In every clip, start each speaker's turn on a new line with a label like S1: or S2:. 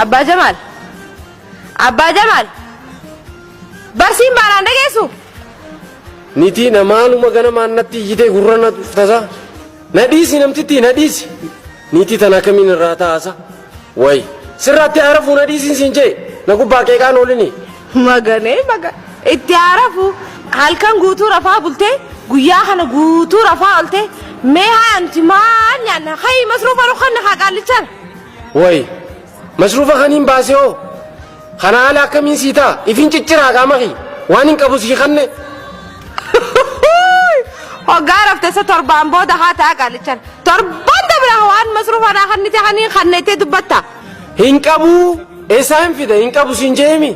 S1: Abbaa Jamaal! Abbaa Jamaal! Barsiin baanaan dhageessu?
S2: Nitii na maaluma ganamaan natti iyyitee gurra na tasa. Na dhiisi namtittii na dhiisi. Niitii tana akkamiin irraa taasa? Wayi sirraatti haarafuu na dhiisiin siin jee na gubbaa qeeqaan oolini.
S1: Maganee maga itti haarafu halkan guutuu rafaa bultee guyyaa kana guutuu rafaa oltee mee haa nuti maal nyaanna hayi masruufa nu kanna haa qaallichaan.
S2: Wayi masruufa kaniin baasee hoo kana haala akkamiin sii ta'a ifin cicciraa qaama kiyya waan hin qabu sii kanne.
S1: Hoggaa rafte isa torbaan booda haa ta'a qaallichaan torbaan dabra waan masruufa naa kannite kaniin kannettee dubbatta.
S2: Hin qabuu eessaa hin fida hin qabu siin jeemi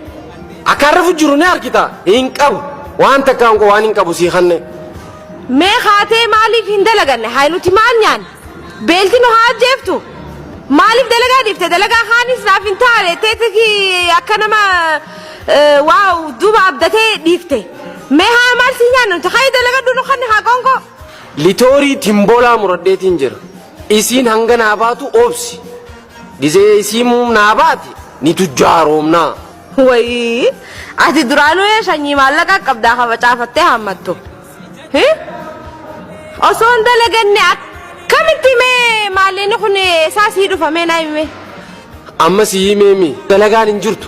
S2: akka rafu jiru ni argita hin qabu waan takkaan koo waan hin qabu sii kanne.
S1: Mee kaatee maaliif hin dalaganne haa nuti maal nyaanne beelti nu haa ajjeeftu maaliif dalagaa dhiifte dalagaa kaanis naaf hin taane teetiki akka nama waa duuba abdatee dhiifte mee haa maal si nyaanne nuti haa dalagadhu nu kanne haa qoonqoo.
S2: Litoorii timbolaa muradheetiin jira. Isiin hanga naa baatu obsi. Gizee isiin naa baate ni tujjaaroomnaa.
S1: Wayii ati duraanuu sanyii maallaqa qabdaa ka facaafattee haammattu. Osoo hin dalaganne akkamitti mee maallaqni kun eessaa sii dhufa mee naa himi.
S2: Amma si himeemi dalagaan hin jirtu.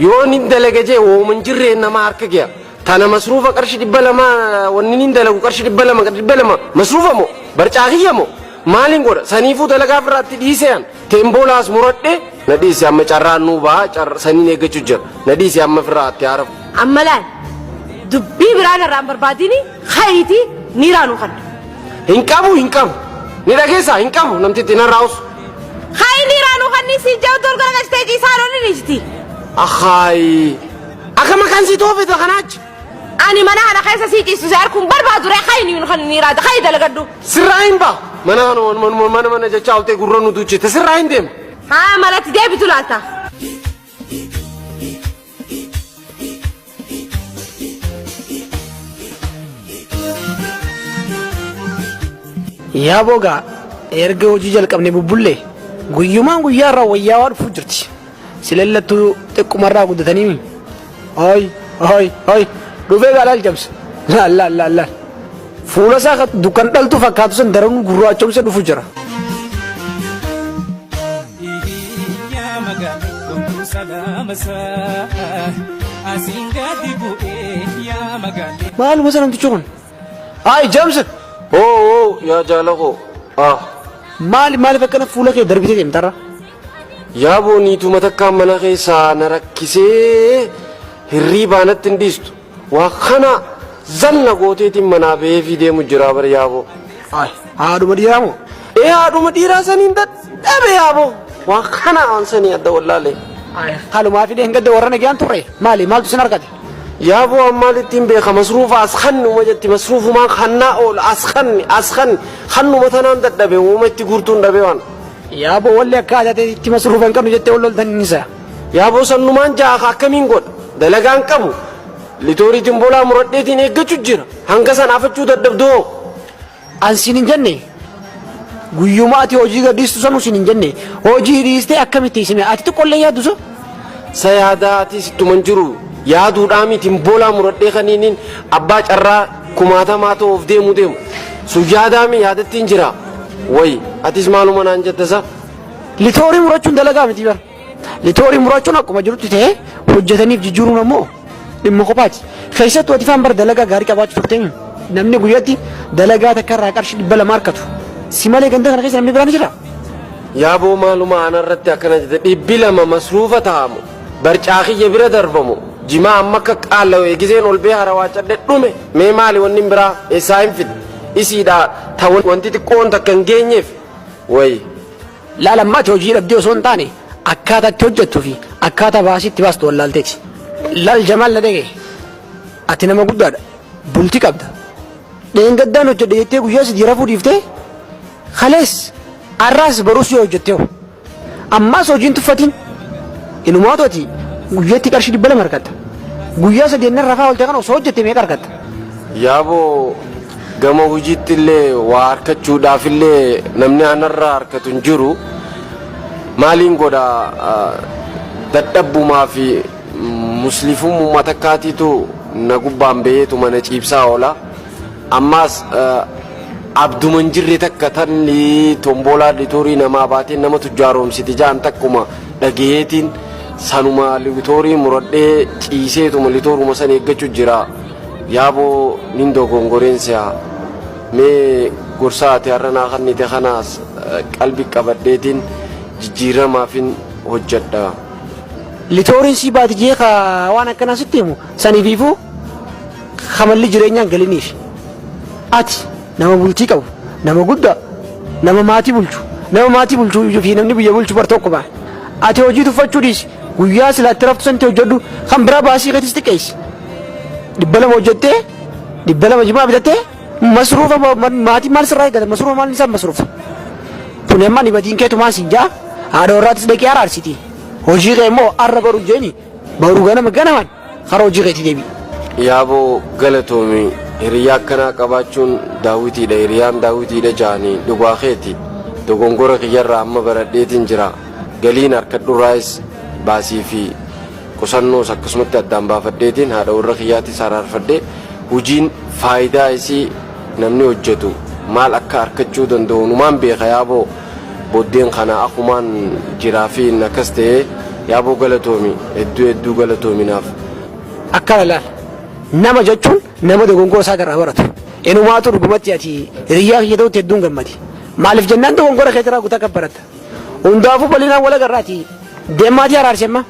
S2: Yoo ni dalaga jee wooma hin jirreen nama harka ge'a. Tana masruufa qarshii 200 wanni ni dalagu qarshii 200 200 masruufa moo barcaa kiyya moo maaliin godha saniifuu dalagaa ofirraatti dhiisee an teemboolaas muradhe na dhiise amma carraan nuu baha saniin eeggachuu jira na dhiise amma ofirraatti haarafu.
S1: Amma laal dubbii biraan irraan barbaadini hayitii niiraanuu kanna.
S2: Hin qabu hin qabu ni dhageessaa hin qabu namtitti narraa usu.
S1: Hayi niiraanuu kanni siin jedhu dur garagalchitee ciisaa looni niijiti.
S2: Akaayi akka maqaan sii toofete kanaachi.
S1: Ani mana kana keessa sii ciisu si harkuun barbaadu ree hayi ni kan niiraada hayi dalagadhu.
S2: Sirraa hin ba'a. Mana kana mana mana jechaa oltee gurra nu duuchite sirraa hin deema.
S1: Haa manatti deebitu laalta.
S3: Yaa bogaa erga hojii jalqabne bubbullee guyyumaan guyyaa irraa wayyaawaa dhufuu jirti. Silallattuu xiqqumarraa guddatanii Ay ay ay dhufee gaa laal jamsa. Laal laal laal laal. Fuula isaa kan dukkan dhaltu fakkaatu san daranuu gurraachomse dhufu jira.
S4: Yaa magaalli gontuu salaama isaa asiin gadi bu'ee yaa magaalli.
S3: Maaluma sana namtichi kun? Ay jamsa.
S2: Oo oo yaa jaala koo. Ah.
S3: Maali maaliif akkana fuula kee darbitee deemtarra?
S2: Yaaboo niituma takkaan mana keessaa na rakkisee hirriibaa natti hin dhiistu. Waa kana zanna gooteetiin manaa ba'eefii deemu jira bar yaaboo.
S3: Ay haadhuma dhiiraa moo?
S2: Ee haadhuma dhiiraa saniin dadhabe yaaboo. Waa kana aan sanii adda wallaalee.
S3: Ay halumaa fi dheengadda warra nagaan turre maali maaltu sin argate?
S2: Yaaboo an maalittiin beeka masruufa as kannuma jetti masruufumaan kannaa oola as kanni as kanni kannuma tanaan dadhabe uuma itti guurtuun dhabe waan.
S3: Yaaboo walli akka aadaa teetitti masruufa hin qabnu jettee wal loltan inni isaa.
S2: Yaaboo sannumaan ja'a ka akkamiin godha dalagaan qabu litoorii timbolaa muradheetiin eeggachu jira hanga san afachuu dadhabdu hoo.
S3: An siin hin jenne guyyuma ati hojii gad dhiistu sanuu siin hin jenne hojii dhiistee akkamitti isin ati xiqqollee yaaddu so.
S2: Sa yaadaa atis ittuma hin jiru yaaduudhaa miti timbolaa muradhee kaniiniin abbaa carraa kumaatamaa ta'uuf deemu deemu sun yaadaami yaadattiin jira wayi atis maaluma naan jetta sa.
S3: Litoorii murachuun dalagaa miti bara. Litoorii murachuun akkuma jirutti ta'ee hojjetaniif jijjiiruun ammoo dhimma kophaati. Keessattuu ati faan bara dalagaa gaarii qabaachuu turte namni guyyatti dalagaa takka irraa qarshii 200 argatu. Si malee ganda kana keessa namni biraan jira.
S2: Yaaboo maaluma anarratti akkana jette 200 masruufa ta'amu barcaa kiyya bira darbamu jimaa amma akka qaallawee giseen ol bee harawaacadhe dhume mee maali wanni biraa eessaa hin fide isiidha ta wanti xiqqoon takka hin geenyeef wayi.
S3: Laal amma ati hojii dhabdee osoo hin taane akkaataa itti hojjettuu fi akkaataa baasii itti baastu wallaalteeti. Laal Jamaal na dhaga'i. Ati nama guddaadha. Bultii qabda. Dheengaddaan hojjedhe jettee guyyaa sadii rafuu dhiiftee kalees arraas boruus yoo hojjette hoo. Ammaas hojiin tuffatiin. Inumaatu ati guyyaatti qarshii 200 argatta. Guyyaa sadii ennan rafaa oolte kana osoo hojjette meeqa argatta?
S2: Yaaboo gama hojiitti illee waa harkachuudhaaf illee namni anarraa harkatu hin jiru. Maaliin godha, dadhabbumaa fi muslifummaa takkaatiitu na gubbaan baheetuma na ciibsaa oola. Ammaas abduma hin jirre takka tan tomboolaa litoorii namaa baatee nama tujjaaroomsiti ja'an takkuma dhagaheetiin sanuma litoorii muradhee ciiseetuma litooruma san eeggachuu jira. Yaaboo, nin dogongoreen si'a. Mee gorsaa ati har'a naa kennite kanaas qalbi qabadheetiin jijjiiramaafin hojjedha.
S3: Litooriin sii baati jee ka waan akkanaa sitti himu saniifiifuu kamalli jireenyaan galiniif. Ati nama bultii qabu, nama guddaa, nama maatii bulchu, nama maatii bulchuu fi namni biyya bulchu bar tokko ba'a. Ati hojii tuffachuu dhiisi, guyyaa silaatti raftu sanatti hojjedhu, kan biraa baasii keetis xiqqeessi. 200 hojjettee 200 jimaa bitattee masruufa maatii maal sirraa eeggata? Masruufa maal isaan masruufa? Kun amma ni badiin keetumaan siin jaa, haadha warraatis dhaqee araarsiti. Hojii kee immoo arra baru jeeni baru ganama ganamaan karaa hojii keetii deebi'i.
S2: Yaaboo, galatoomi. Hiriyaa akkanaa qabaachuun daawwitiidha, hiriyaan daawwitiidha ja'anii dhugaa keeti. Dogongora kiyyarraa amma baradheetiin jira. Galiin harkadhurraayis baasii fi qusannoos akkasumatti addaan baafadheetiin haadha warra kiyyaatis araarfadhee, hojiin faayidaa isii, namni hojjetu maal akka harkachuu danda'u numaan beeka. Yaaboo, booddeen kana akumaan jiraa fi akkas ta'ee. Yaaboo, galatoomi, hedduu hedduu galatoominaaf.
S3: Akkana laal, nama jechuun nama dogongora isaa irraa baratu. Inumaatu dhugumatti ati hiriyyaa kiyya ta'utti hedduun gammadi. Maaliif jennaan, dogongora keetirraa guutaa kan baratta. Hundaafuu bal'inaan wal agarraati. Deemaatii araarsi amma.